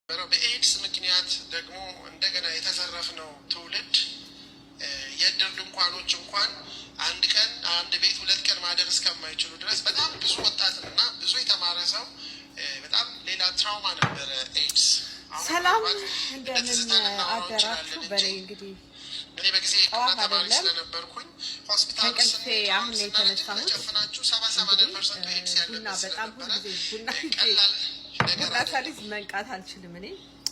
በኤድስ ምክንያት ደግሞ እንደገና የተዘረፍነው ትውልድ የእድር ድንኳኖች እንኳን አንድ ቀን አንድ ቤት 2 ቀን ማደር እስከማይችሉ ድረስ በጣም ብዙ ወጣትና ብዙ የተማረ ሰው በጣም ሌላ trauma ነበረ ኤድስ። ሰላም፣ እንደምን አደራችሁ። በእኔ እንግዲህ እኔ በጊዜ ሕክምና ተማሪ ስለነበርኩኝ ሆስፒታል ከእንቅልፌ አሁን ነው የተነሳሁት። ጨፍናችሁ 70-80% ኤድስ ቡና ያለበት በጣም ስለነበረ ሁልጊዜ ቡና ቀላል ነገር ቡና አይደለም። ሳልይዝ መንቃት አልችልም። እኔ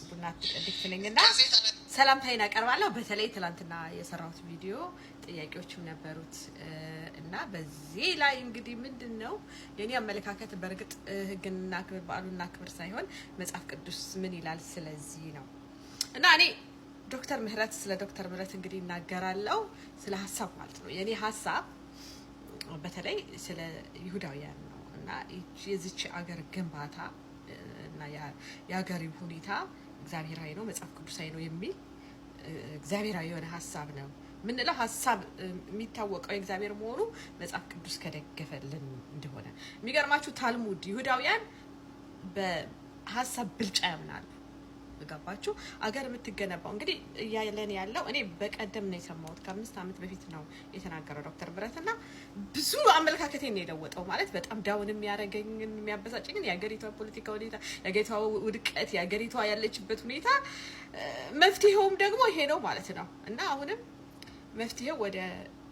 ቡና addict ነኝ እና ከዚህ የተነሳ ሰላምታዬን አቀርባለሁ። በተለይ ትላንትና የሰራሁት ቪዲዮ ጥያቄዎችም ነበሩት እና በዚህ ላይ እንግዲህ ምንድን ነው የኔ አመለካከት፣ በእርግጥ ሕግን እናክብር በዓሉን እናክብር ሳይሆን መጽሐፍ ቅዱስ ምን ይላል ስለዚህ ነው። እና እኔ ዶክተር ምህረት ስለ ዶክተር ምህረት እንግዲህ እናገራለሁ፣ ስለ ሀሳብ ማለት ነው። የኔ ሀሳብ በተለይ ስለ ይሁዳውያን ነው እና የዚች አገር ግንባታ እና የሀገሪው ሁኔታ እግዚአብሔራዊ ነው፣ መጽሐፍ ቅዱሳዊ ነው የሚል እግዚአብሔራዊ የሆነ ሀሳብ ነው የምንለው። ሀሳብ የሚታወቀው የእግዚአብሔር መሆኑ መጽሐፍ ቅዱስ ከደገፈልን እንደሆነ። የሚገርማችሁ ታልሙድ ይሁዳውያን በሀሳብ ብልጫ ያምናሉ። ገባችሁ? አገር የምትገነባው እንግዲህ እያለን ያለው እኔ በቀደም ነው የሰማሁት፣ ከ5 ዓመት በፊት ነው የተናገረው ዶክተር ምህረት እና ብዙ አመለካከቴን ነው የለወጠው። ማለት በጣም down የሚያደርገኝን የሚያበሳጨኝን የሀገሪቷ ፖለቲካ ሁኔታ፣ የሀገሪቷ ውድቀት፣ የሀገሪቷ ያለችበት ሁኔታ መፍትሄውም ደግሞ ይሄ ነው ማለት ነው። እና አሁንም መፍትሄው ወደ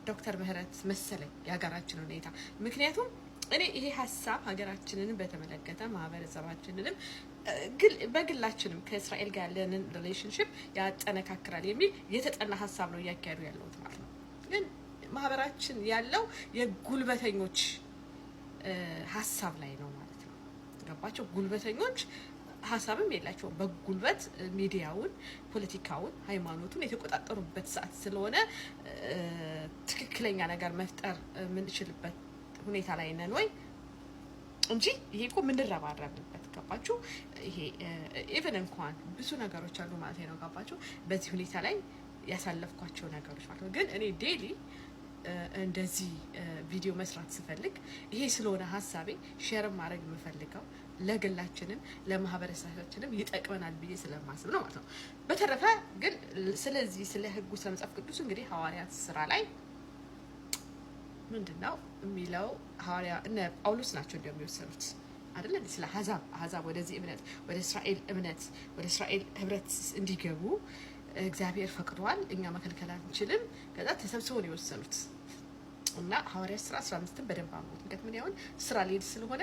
ዶክተር ምህረት መሰለኝ የሀገራችን ሁኔታ። ምክንያቱም እኔ ይሄ ሀሳብ ሀገራችንንም በተመለከተ ማህበረሰባችንንም በግላችንም ከእስራኤል ጋር ያለንን relationship ያጠነካክራል የሚል የተጠና ሀሳብ ነው እያካሄዱ ያለሁት ማለት ነው። ግን ማህበራችን ያለው የጉልበተኞች ሀሳብ ላይ ነው ማለት ነው። ገባቸው? ጉልበተኞች ሀሳብም የላቸውም። በጉልበት ሚዲያውን፣ ፖለቲካውን፣ ሃይማኖቱን የተቆጣጠሩበት ሰዓት ስለሆነ ትክክለኛ ነገር መፍጠር የምንችልበት ሁኔታ ላይ ነን ወይ እንጂ ይሄ እኮ የምንረባረብበት፣ ገባችሁ? ይሄ even እንኳን ብዙ ነገሮች አሉ ማለት ነው። ገባችሁ? በዚህ ሁኔታ ላይ ያሳለፍኳቸው ነገሮች ማለት ነው። ግን እኔ daily እንደዚህ ቪዲዮ መስራት ስፈልግ ይሄ ስለሆነ ሀሳቤ share ማድረግ የምፈልገው ለግላችንም ለማህበረሰባችንም ይጠቅመናል ብዬ ስለማስብ ነው ማለት ነው። በተረፈ ግን ስለዚህ ስለ ሕጉ ስለ መጽሐፍ ቅዱስ እንግዲህ ሐዋርያት ስራ ላይ ምንድን ነው የሚለው? ሐዋርያ እነ ጳውሎስ ናቸው እንዲያውም የሚወሰኑት አይደለ? ስለ አህዛብ ወደዚህ እምነት፣ ወደ እስራኤል እምነት፣ ወደ እስራኤል ህብረት እንዲገቡ እግዚአብሔር ፈቅዷል። እኛ መከልከል አንችልም። ከዛ ተሰብስበው ነው የወሰኑት እና ሐዋርያት ስራ 15ን በደንብ አንብቡት። ምክንያቱም እኔ አሁን ስራ ልሄድ ስለሆነ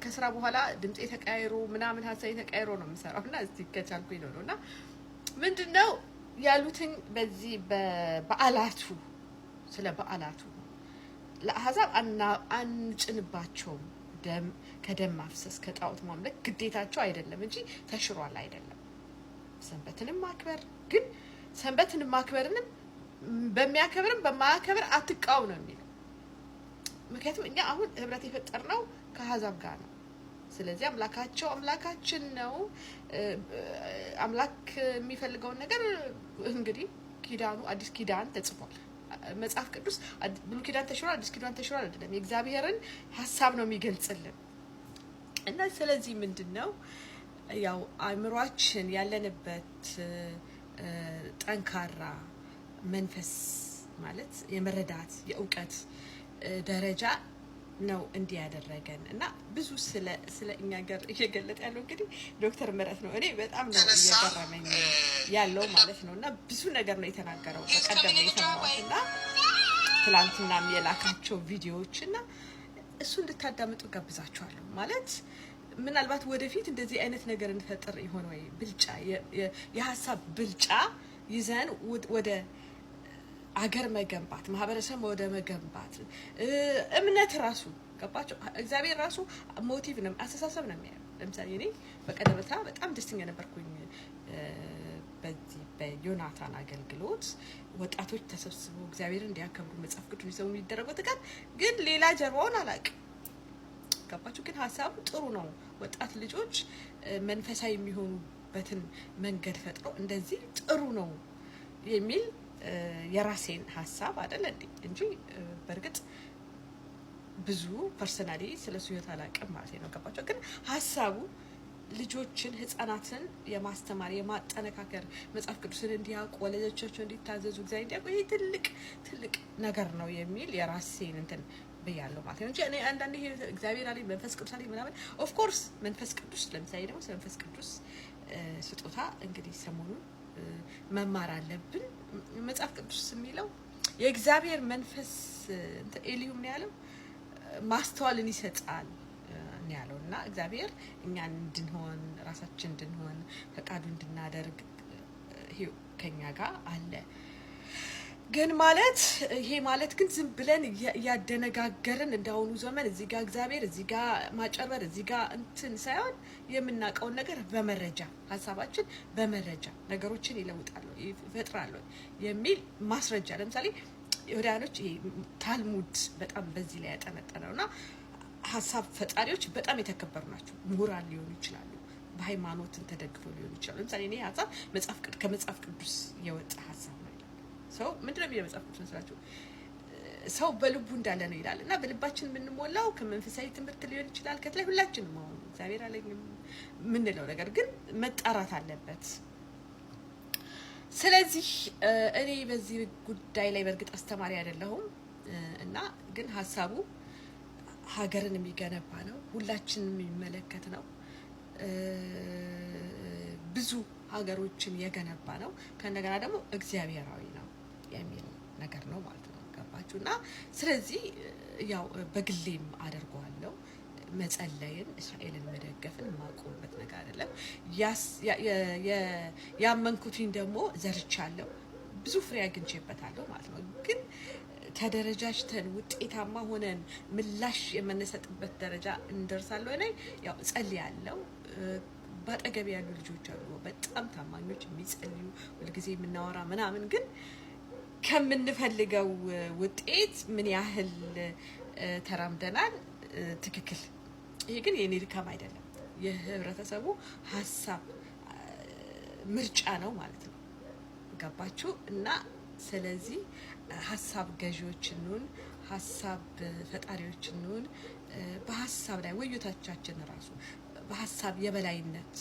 ከስራ በኋላ ድምፄ ተቀያይሮ ምናምን ሀሳቤ ተቀያይሮ ነው የምሰራው እና እስቲ ከቻልኩኝ ነው እና ምንድን ነው ያሉትን በዚህ በበዓላቱ፣ ስለ በዓላቱ ለአሕዛብ አንጭንባቸውም። ደም ከደም ማፍሰስ ከጣዖት ማምለክ ግዴታቸው አይደለም እንጂ ተሽሯል አይደለም። ሰንበትንም ማክበር ግን ሰንበትን ማክበርንም በሚያከብርም በማያከብር አትቃወም ነው የሚለው። ምክንያቱም እኛ አሁን ህብረት የፈጠርነው ከአሕዛብ ጋር ነው። ስለዚህ አምላካቸው አምላካችን ነው። አምላክ የሚፈልገውን ነገር እንግዲህ ኪዳኑ አዲስ ኪዳን ተጽፏል። መጽሐፍ ቅዱስ ብሉይ ኪዳን ተሽሯል፣ አዲስ ኪዳን ተሽሯል አይደለም። የእግዚአብሔርን ሀሳብ ነው የሚገልጽልን። እና ስለዚህ ምንድን ነው ያው አእምሯችን ያለንበት ጠንካራ መንፈስ ማለት የመረዳት የእውቀት ደረጃ ነው እንዲህ ያደረገን። እና ብዙ ስለ እኛ ሀገር እየገለጠ ያለው እንግዲህ ዶክተር ምህረት ነው። እኔ በጣም ነው እየገረመኝ ያለው ማለት ነው። እና ብዙ ነገር ነው የተናገረው። በቀደም ነው የሰማሁት እና ትላንትናም የላካቸው ቪዲዮዎች እና እሱ እንድታዳምጡ ጋብዛችኋለሁ። ማለት ምናልባት ወደፊት እንደዚህ አይነት ነገር እንፈጥር ይሆን ወይ? ብልጫ፣ የሀሳብ ብልጫ ይዘን ወደ አገር መገንባት፣ ማህበረሰብ ወደ መገንባት፣ እምነት ራሱ፣ ገባቸው? እግዚአብሔር ራሱ motive ነው፣ አስተሳሰብ ነው የሚያየው። ለምሳሌ እኔ በቀደም ዕለት በጣም ደስተኛ ነበርኩኝ በዚህ በዮናታን አገልግሎት ወጣቶች ተሰብስበው እግዚአብሔርን እንዲያከብሩ መጽሐፍ ቅዱስ ይዘው የሚደረገው ትጋት፣ ግን ሌላ ጀርባውን አላውቅም። ገባችሁ? ግን ሀሳቡ ጥሩ ነው። ወጣት ልጆች መንፈሳዊ የሚሆኑበትን መንገድ ፈጥሮ እንደዚህ ጥሩ ነው የሚል የራሴን ሀሳብ አይደለ እንዴ እንጂ በእርግጥ ብዙ personally ስለ እሱ ህይወት አላውቅም ማለት ነው። ገባቸው? ግን ሀሳቡ ልጆችን፣ ህጻናትን የማስተማር፣ የማጠነካከር፣ መጽሐፍ ቅዱስን እንዲያውቁ፣ ወላጆቻቸው እንዲታዘዙ፣ እግዚአብሔር እንዲያውቁ ይሄ ትልቅ ትልቅ ነገር ነው የሚል የራሴን እንትን ብያለሁ ማለት ነው እንጂ እኔ አንዳንድ ይሄ እግዚአብሔር አለኝ፣ መንፈስ ቅዱስ አለኝ ምናምን፣ of course መንፈስ ቅዱስ፣ ለምሳሌ ደግሞ ስለ መንፈስ ቅዱስ ስጦታ እንግዲህ ሰሞኑን መማር አለብን። መጽሐፍ ቅዱስ የሚለው የእግዚአብሔር መንፈስ፣ ኤሊሁም ነው ያለው፣ ማስተዋልን ይሰጣል ነው ያለው። እና እግዚአብሔር እኛን እንድንሆን፣ ራሳችን እንድንሆን፣ ፈቃዱ እንድናደርግ ከኛ ጋር አለ። ግን ማለት ይሄ ማለት ግን ዝም ብለን እያደነጋገርን እንዳሁኑ ዘመን እዚህ ጋር እግዚአብሔር፣ እዚህ ጋር ማጨርበር፣ እዚህ ጋር እንትን ሳይሆን የምናውቀውን ነገር በመረጃ፣ ሀሳባችን በመረጃ ነገሮችን ይለውጣሉ፣ ይፈጥራሉ የሚል ማስረጃ። ለምሳሌ ይሁዳኖች ይሄ ታልሙድ በጣም በዚህ ላይ ያጠነጠነው እና ሀሳብ ፈጣሪዎች በጣም የተከበሩ ናቸው። ምሁራን ሊሆኑ ይችላሉ፣ በሃይማኖትን ተደግፈው ሊሆኑ ይችላሉ። ለምሳሌ እኔ ሀሳብ ከመጽሐፍ ቅዱስ የወጣ ሀሳብ ነው ይላል። ሰው ምንድነው የሚለው መጽሐፍ ቅዱስ መስላችሁ? ሰው በልቡ እንዳለ ነው ይላል። እና በልባችን የምንሞላው ከመንፈሳዊ ትምህርት ሊሆን ይችላል። ከተለይ ሁላችንም አሁን እግዚአብሔር አለኝ የምንለው ነገር ግን መጣራት አለበት። ስለዚህ እኔ በዚህ ጉዳይ ላይ በእርግጥ አስተማሪ አይደለሁም እና ግን ሀሳቡ ሀገርን የሚገነባ ነው፣ ሁላችንም የሚመለከት ነው። ብዙ ሀገሮችን የገነባ ነው። ከእንደገና ደግሞ እግዚአብሔራዊ ነው የሚል ነገር ነው ማለት ነው። ገባችሁ? እና ስለዚህ ያው በግሌም አደርገዋለሁ። መጸለይን፣ እስራኤልን መደገፍን የማቆምበት ነገር አይደለም። ያመንኩትኝ ደግሞ ዘርቻለሁ፣ ብዙ ፍሬ አግኝቼበታለሁ ማለት ነው። ግን ተደረጃጅተን ውጤታማ ሆነን ምላሽ የምንሰጥበት ደረጃ እንደርሳለን ወይ? ያው እጸልያለሁ። በአጠገቤ ያሉ ልጆች አሉ፣ በጣም ታማኞች፣ የሚጸልዩ፣ ሁልጊዜ የምናወራ ምናምን፣ ግን ከምንፈልገው ውጤት ምን ያህል ተራምደናል? ትክክል። ይሄ ግን የኔ ድካም አይደለም፣ የህብረተሰቡ ሀሳብ ምርጫ ነው ማለት ነው። ገባችሁ? እና ስለዚህ ሀሳብ ገዢዎች እንሁን፣ ሀሳብ ፈጣሪዎች እንሁን። በሀሳብ ላይ ውይይቶቻችን ራሱ በሀሳብ የበላይነት፣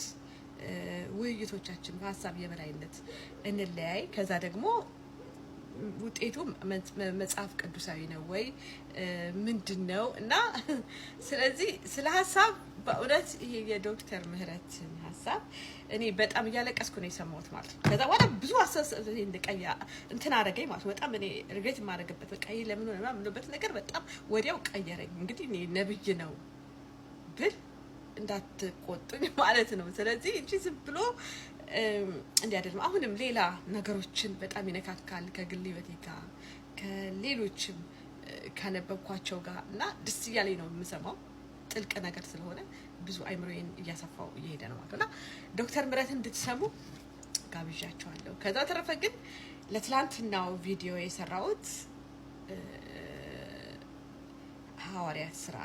ውይይቶቻችን በሀሳብ የበላይነት እንለያይ። ከዛ ደግሞ ውጤቱ መጽሐፍ ቅዱሳዊ ነው ወይ ምንድን ነው? እና ስለዚህ ስለ ሀሳብ በእውነት ይሄ የዶክተር ምህረትን ሀሳብ እኔ በጣም እያለቀስኩ ነው የሰማሁት ማለት ነው። ከዛ በኋላ ብዙ እንደቀያ እንትን አደረገኝ ማለት ነው። በጣም እኔ regret የማደርግበት፣ በቃ ይሄ ለምን ሆነ የምልበት ነገር በጣም ወዲያው ቀየረኝ። እንግዲህ እኔ ነብይ ነው ብል እንዳትቆጡኝ ማለት ነው። ስለዚህ እንጂ ዝም ብሎ እንዲህ አይደለም። አሁንም ሌላ ነገሮችን በጣም ይነካካል ከግል ህይወቴ ጋር፣ ከሌሎችም ካነበብኳቸው ጋር እና ደስ እያለኝ ነው የምሰማው። ጥልቅ ነገር ስለሆነ ብዙ አይምሮዬን እያሰፋው እየሄደ ነው ማለት ነው። እና ዶክተር ምህረትን እንድትሰሙ ጋብዣቸዋለሁ። ከዛ ተረፈ ግን ለትላንትናው ቪዲዮ የሰራሁት ሐዋርያት ስራ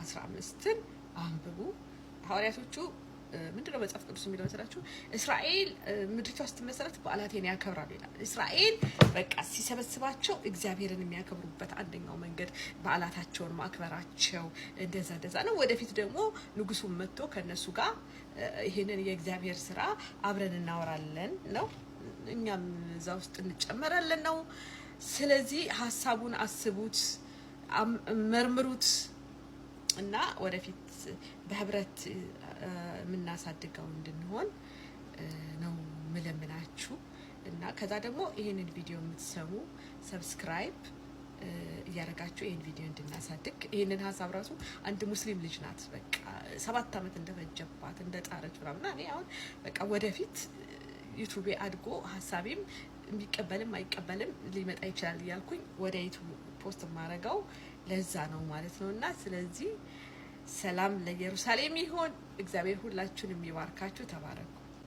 15ን አንብቡ። ሐዋርያቶቹ ምንድነው መጽሐፍ ቅዱስ የሚለው መሰላችሁ? እስራኤል ምድሪቷ ስትመሰረት በዓላቴን ያከብራሉ ይላል። እስራኤል በቃ ሲሰበስባቸው እግዚአብሔርን የሚያከብሩበት አንደኛው መንገድ በዓላታቸውን ማክበራቸው እንደዛ እንደዛ ነው። ወደፊት ደግሞ ንጉሱን መጥቶ ከነሱ ጋር ይሄንን የእግዚአብሔር ስራ አብረን እናወራለን ነው። እኛም እዛ ውስጥ እንጨመራለን ነው። ስለዚህ ሀሳቡን አስቡት፣ መርምሩት እና ወደፊት በህብረት የምናሳድገው እንድንሆን ነው ምለምናችሁ። እና ከዛ ደግሞ ይህንን ቪዲዮ የምትሰሙ subscribe እያደረጋችሁ ይህን ቪዲዮ እንድናሳድግ። ይህንን ሀሳብ ራሱ አንድ ሙስሊም ልጅ ናት፣ በቃ 7 ዓመት እንደፈጀባት፣ እንደጣረች ምናምን። እኔ አሁን በቃ ወደፊት ዩቱቤ አድጎ ሀሳቤም የሚቀበልም አይቀበልም ሊመጣ ይችላል እያልኩኝ ወደ ዩቱብ post የማደርገው ለዛ ነው ማለት ነው። እና ስለዚህ ሰላም ለኢየሩሳሌም ይሁን። እግዚአብሔር ሁላችሁን የሚባርካችሁ። ተባረኩ።